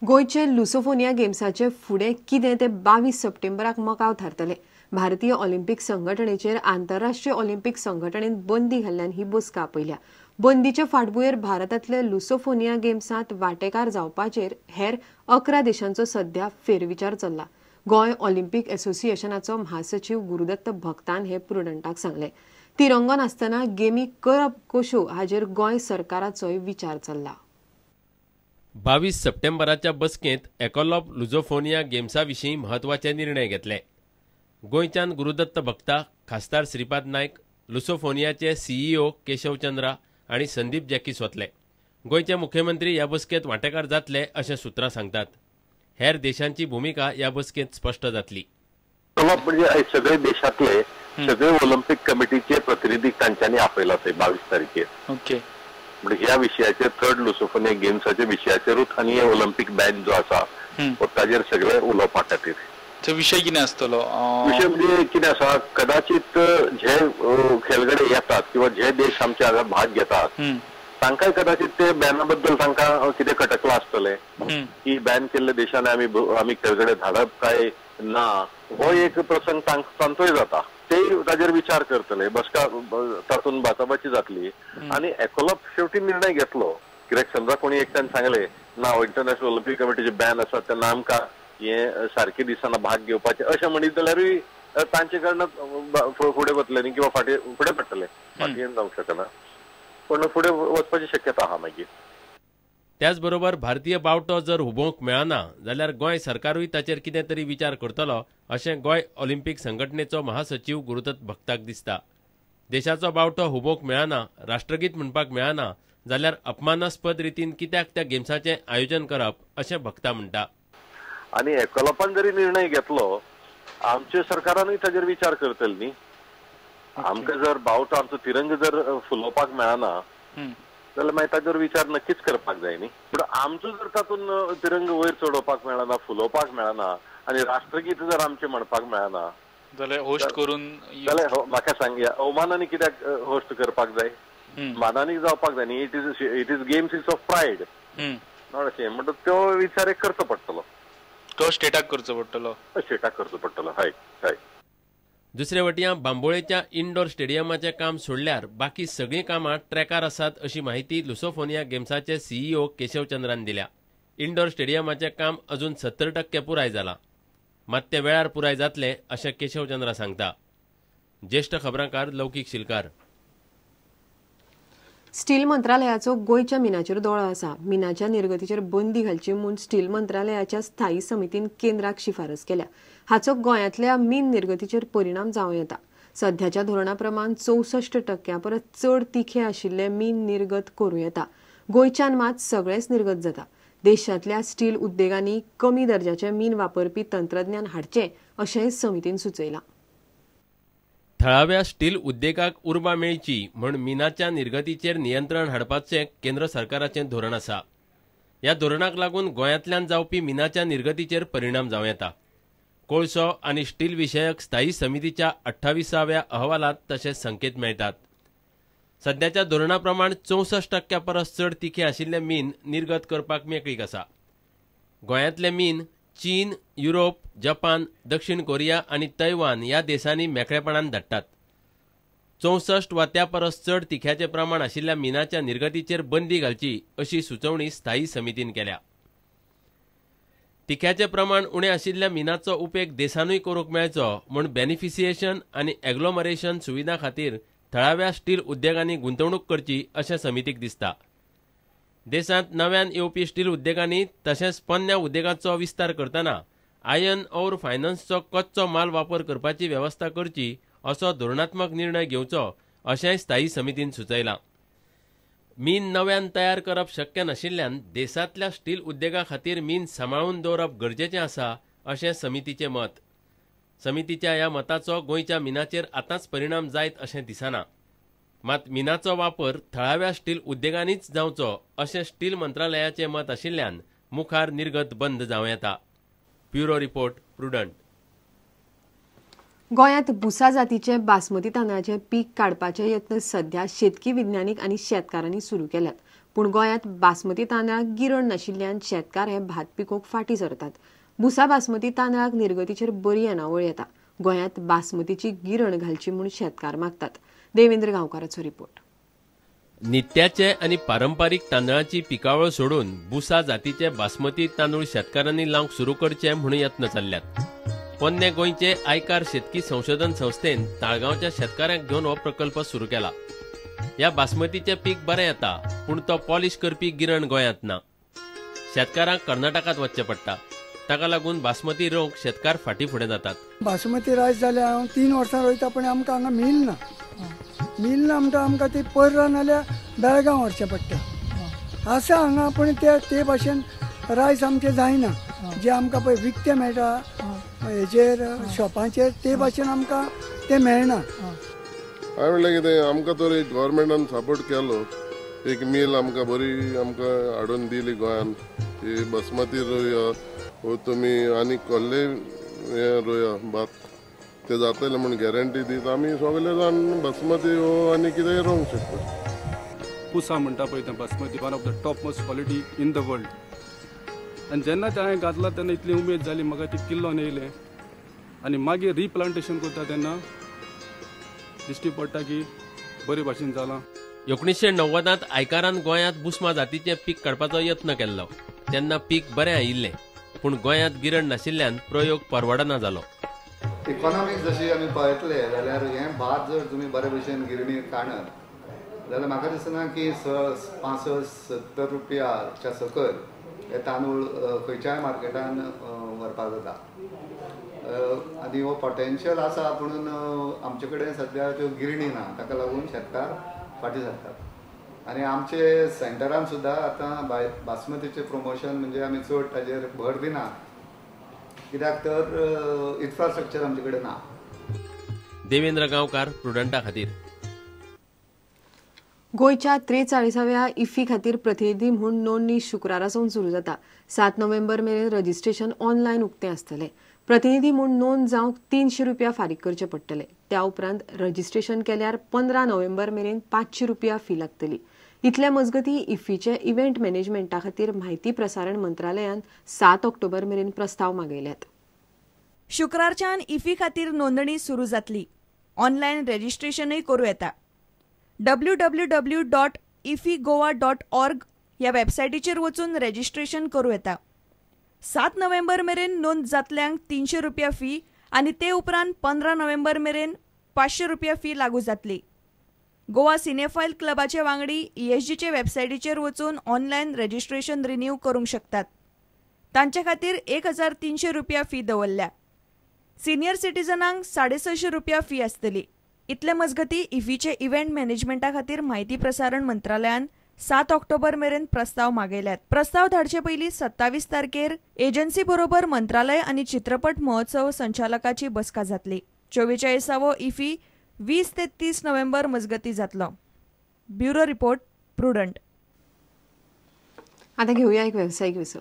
गोंयचे लुसोफोनिया गेम्साचे फुडें कितें ते 22 सप्टेंबराक मकाव थारतले. भारतीय ऑलिम्पिक संघटनेचेर आंतरराष्ट्रीय ऑलिम्पिक संघटनेन बंदी घाल्ल्यान ही बसका आपयल्या. बंदीचे फाटभुंयेर भारतांतले लुसोफोनिया गेम्सांत वांटेकार जावपाचेर हेर 11 देशांचो सध्या फेरविचार चल्ला. गोंय ऑलिम्पिक असोसिएशनाचो महासचीव गुरुदत्त भक्तान हे प्रुडंटाक सांगलें. तिरंगो नासतना गेमी करप कश्यो हाचेर गोंय सरकाराचोय विचार चल्ला. 22 सप्टेंबराच्या बसकेंत एकोलोप लुझोफोनिया गेम्सा विशीं म्हत्वाचे निर्णय घेतले. गोंयच्यान गुरुदत्त भक्ता, खासदार श्रीपाद नायक, लुसोफोनियाचे सीईओ केशव चंद्रा आनी संदीप जॅकीस वतले. गोंयचे मुख्यमंत्री ह्या बसकेंत वांटेकार जातले अशें सुत्रां सांगतात. हेर देशांची भुमिका ह्या बसकेंत स्पश्ट जातली. म्हणजे सगळे देशांतले सगळे ऑलिम्पिक कमिटीचे प्रतिनिधी तांच्यांनी आपयला थंय 22 तारखेर. ओके, म्हणजे ह्या विशयाचेर थर्ड लुसोफोनिया गेम्साच्या विशयाचेरूच आनी ऑलिम्पिक बॅन जो आसा ताजेर सगळे उलोवपा खातीर. विशय कितें आसतलो? विशय म्हणजे कितें आसा, कदाचित जे खेळगडे येतात किंवा जे देश आमचे हांगा भाग घेतात तांकांय कदाचित ते बॅना बद्दल तांकां कितें खटकलां आसतलें की बॅन केल्ल्या देशांनी आमी खेळगडे धाडप काय ना, हो एक प्रसंग तांचोय जाता. ते ताजेर विचार करतले, बसका तातूंत बाचाबाची जातली आनी एकोलोप शेवटी निर्णय घेतलो. कित्याक समजा कोणी एकट्यान सांगलें ना इंटरनॅशनल ऑलिम्पिक कमिटीचे बॅन आसा तेन्ना आमकां हे सारके दिसांना भाग घेवपाचे अशें म्हणीत जाल्यारूय तांचे कडन फुडें वतले न्ही किंवा फाटीं फुडें पडटले, फाटीं जावंक शकना, पूण फुडें वचपाची शक्यता आहा मागीर. त्याच बरोबर भारतीय बावटो जर हुबोवंक मेळना जाल्यार गोंय सरकारूय ताचेर कितें तरी विचार करतलो अशें गोंय ऑलिम्पिक संघटनेचो महासचीव गुरुदत्त भक्ताक दिसता. देशाचो बावटो हुबोवंक मेळना, राष्ट्रगीत म्हणपाक मेळना जाल्यार अपमानास्पद रितीन कित्याक त्या गेम्साचें आयोजन करप अशें भक्ता म्हणटा. आनी एकोलोपान जरी निर्णय घेतलो आमच्या सरकारानूय ताजेर विचार करतले न्ही. आमकां जर बावटो आमचो तिरंग जर फुलोवपाक मेळना जाल्यार मागीर ताजेर विचार नक्कीच करपाक जाय न्ही. पूण आमचो जर तातूंत तिरंग वयर चडोवपाक मेळना, फुलोवपाक मेळना आनी राष्ट्रगीत जर आमचें म्हणपाक मेळना जाल्यार होस्ट करून जाल्यार म्हाका सांग ओमानांनी कित्याक होस्ट करपाक जाय, मानानी जावपाक जाय न्ही. It is games is of pride, not अशें. म्हणटच तो विचार एक करचो पडटलो, तो स्टेटाक करचो पडटलो, स्टेटाक करचो पडटलो. हय हय. दुसरे वटयां बांबोळेच्या इंडोर स्टेडियमाचें काम सोडल्यार बाकी सगळीं कामां ट्रॅकार आसात अशी माहिती लुसोफोनिया गेम्साचे सीईओ केशव चंद्रान दिल्या. इंडोर स्टेडियमाचें काम अजून 70% पुराय जालां, मात तें वेळार पुराय जातलें अशें केशव चंद्रा सांगता. ज्येश्ठ खबरांकार लौकीक शिलकार. स्टील मंत्रालयाचो गोंयच्या मिनाचेर दोळो आसा. मिनाच्या निर्गतीचेर बंदी घालची म्हूण स्टील मंत्रालयाच्या स्थायी समितीन केंद्राक शिफारस केल्या. हाचो गोंयांतल्या मीन निर्गतीचेर परिणाम जावं येता. सध्याच्या धोरणा प्रमाण 64% परस चड तिखें आशिल्लें मीन निर्गत करूं येता. गोंयच्यान मात सगळेंच निर्गत जाता. देशांतल्या स्टील उद्देगांनी कमी दर्जाचें मीन वापरपी तंत्रज्ञान हाडचें अशेंय समितीन सुचयलां. थळाव्या स्टील उद्देगाक उर्बा मेळची म्हूण मिनाच्या निर्गतीचेर नियंत्रण हाडपाचें केंद्र सरकाराचें धोरण आसा. ह्या धोरणाक लागून गोंयांतल्यान जावपी मिनाच्या निर्गतीचेर परिणाम जावं येता. कोळसो आनी स्टील विशयक स्थायी समितीच्या 28व्या अहवालांत तशे संकेत मेळटात. सध्याच्या धोरणा प्रमाण 64% परस चड तिखें आशिल्लें मीन निर्गत करपाक मेकळीक आसा. गोंयांतलें मीन चीन, युरोप, जपान, दक्षिण कोरिया आनी तैवान ह्या देशांनी मेकळेपणान धाडटात. 64 वा त्या परस चड तिख्याचें प्रमाण आशिल्ल्या मिनाच्या निर्गतीचेर बंदी घालची अशी सुचोवणी स्थायी समितीन केल्या. तिख्याचें प्रमाण उणें आशिल्ल्या मिनाचो उपेग देशानूय करूंक मेळचो म्हूण बेनिफिसिएशन आनी एग्लोमरेशन सुविधा खातीर थळाव्या स्टील उद्देगांनी गुंतवणूक करची अशें समितीक दिसता. देशांत नव्यान येवपी स्टील उद्देगांनी तशेंच पोन्न्या उद्देगांचो विस्तार करतना आयर्न और फायनान्सचो कच्चो माल वापर करपाची वेवस्था करची असो धोरणात्मक निर्णय घेवचो अशेंय स्थायी समितीन सुचयलां. मीन नव्यान तयार करप शक्य नाशिल्ल्यान देशांतल्या स्टील उद्देगा खातीर मीन सांबाळून दवरप गरजेचें आसा अशें समितीचें मत. समितीच्या ह्या मताचो गोंयच्या मिनाचेर आतांच परिणाम जायत अशें दिसना. मात मिनाचो वापर थळाव्या स्टील उद्देगांनीच जावचो अशें स्टील मंत्रालयाचें मत आशिल्ल्यान मुखार निर्गत बंद जावं येता. Bureau report, Prudent. गोंयांत बुसा जातीचे बासमती तांदळाचें पीक काडपाचे यत्न सध्या शेतकी विज्ञानीक आनी शेतकारांनी सुरू केल्यात. पूण गोंयांत बासमती तांदळाक गिरण नाशिल्ल्यान शेतकार हे भात पिकोवंक फाटीं सरतात. बुसा बासमती तांदळाक निर्गतीचेर बरी येणावळ येता. गोंयांत बासमतीची गिरण घालची म्हूण शेतकार मागतात. देवेंद्र गांवकाराचो रिपोर्ट. नित्याचे आनी पारंपारीक तांदळाची पिकावळ सोडून बुसा जातीचे बासमती तांदूळ शेतकारांनी लावंक सुरू करचे म्हूण यत्न चल्ल्यात. पोन्ने गोंयचे आयकार शेतकी संशोधन संस्थेन ताळगांवच्या शेतकारांक घेवन हो प्रकल्प सुरू केला. ह्या बासमतीचें पीक बरें येता, पूण तो पॉलिश करपी गिरण गोंयांत ना. शेतकारांक कर्नाटकांत वचचें पडटा. ताका लागून बासमती रोवंक शेतकार फाटीं फुडें जातात. बासमती रायस जाल्यार हांव 3 वर्सां रोयता, पण आमकां हांगा मिल ना. मिल ना म्हणटा आमकां ती पर्रा नाल्यार बेळगांव व्हरचें पडटा. आसा हांगा, पण ते भाशेन रायस आमचें जायना. जे आमकां पळय विकतें मेळटा हेजेर शॉपांचेर, ते भाशेन आमकां तें मेळना. हांवें म्हणलें कितें आमकां तर एक गव्हर्मेंटान सपोर्ट केलो, एक मील आमकां बरी आमकां हाडून दिली गोंयांत की बासमती रोया वो तुमी आनी कसलेय हें रोया भात ते जातले म्हूण गॅरंटी दित आमी सगळे जाण बासमती हो आनी कितेंय रोवंक शकता. पुसा म्हणटा पळय तें basmati, one of the top most quality in the world. आनी जेन्ना तें हांवें घातलां तेन्ना इतली उमेद जाली म्हाका, ती किल्लोन येयलें. आनी मागीर रिप्लांटेशन करता तेन्ना दिश्टी पडटा की बरे भाशेन जालां. 1990 आयकारान गोंयांत बुसमा जातीचें पीक काडपाचो यत्न केल्लो. तेन्ना पीक बरें आयिल्लें, पूण गोंयांत गिरण नाशिल्ल्यान प्रयोग परवडना जालो. इकॉनॉमिक्स जशी आमी पळयतले जाल्यार हें भात जर तुमी बरे भशेन गिरणीर काडत जाल्यार म्हाका दिसना की 65-70 रुपयाच्या सकयल हे तांदूळ खंयच्याय मार्केटान व्हरपाक जाता. आनी हो पोटेन्शियल आसा, पुणून आमचे कडेन सद्या त्यो गिरणी ना, ताका लागून शेतकार फाटीं सरतात. आनी आमचे सेंटरान सुद्दां आतां बासमतीचें प्रोमोशन म्हणजे आमी चड ताजेर भर दिना, कित्याक तर इन्फ्रास्ट्रक्चर आमचे कडेन ना. देवेंद्र गांवकार, प्रुडंटा खातीर. गोंयच्या 43व्या इफ्फी खातीर प्रतिनिधी म्हूण नोंदणी शुक्रारा सावन सुरू जाता. 7 नोव्हेंबर मेरेन रजिस्ट्रेशन ऑनलायन उक्तें आसतलें. प्रतिनिधी म्हूण नोंद जावंक 300 रुपया फारीक करचे पडटले. त्या उपरांत रजिस्ट्रेशन केल्यार 15 नोव्हेंबर मेरेन 500 रुपया फी लागतली. इतल्या मजगतीं इफ्फीचे इव्हेंट मॅनेजमेंटा खातीर म्हायती प्रसारण मंत्रालयान 7 ऑक्टोबर मेरेन प्रस्ताव मागयल्यात. शुक्रारच्यान इफ्फी खातीर नोंदणी सुरू जातली. ऑनलायन रजिस्ट्रेशनूय करूं येता. www.ifigoa.org ह्या वेबसायटीचेर वचून रजिस्ट्रेशन करूं येता. 7 नोव्हेंबर मेरेन नोंद जातल्यांक 300 रुपया फी आनी ते उपरांत 15 नोव्हेंबर मेरेन 500 रुपया फी लागू जातली. गोवा सिनेफायल क्लबाचे वांगडी ESGचे वेबसायटीचेर वचून ऑनलायन रजिस्ट्रेशन रिन्यू करूंक शकतात. तांचे खातीर 1300 रुपया फी दवरल्या. सिनियर सिटीजनांक 650 रुपया फी आसतली. इतले मजगती इफ्फीचे इव्हेंट मॅनेजमेंटा खातीर म्हायती प्रसारण मंत्रालयान 7 ऑक्टोबर मेरेन प्रस्ताव मागयल्यात. प्रस्ताव धाडचे पयलीं 27 तारखेर एजन्सी बरोबर मंत्रालय आनी चित्रपट महोत्सव संचालकाची बसका जातली. 44वो इफ्फी 20 ते 30 नोव्हेंबर मजगती जातलो. Bureau report, Prudent. आता घेऊया एक व्यावसायिक विसव.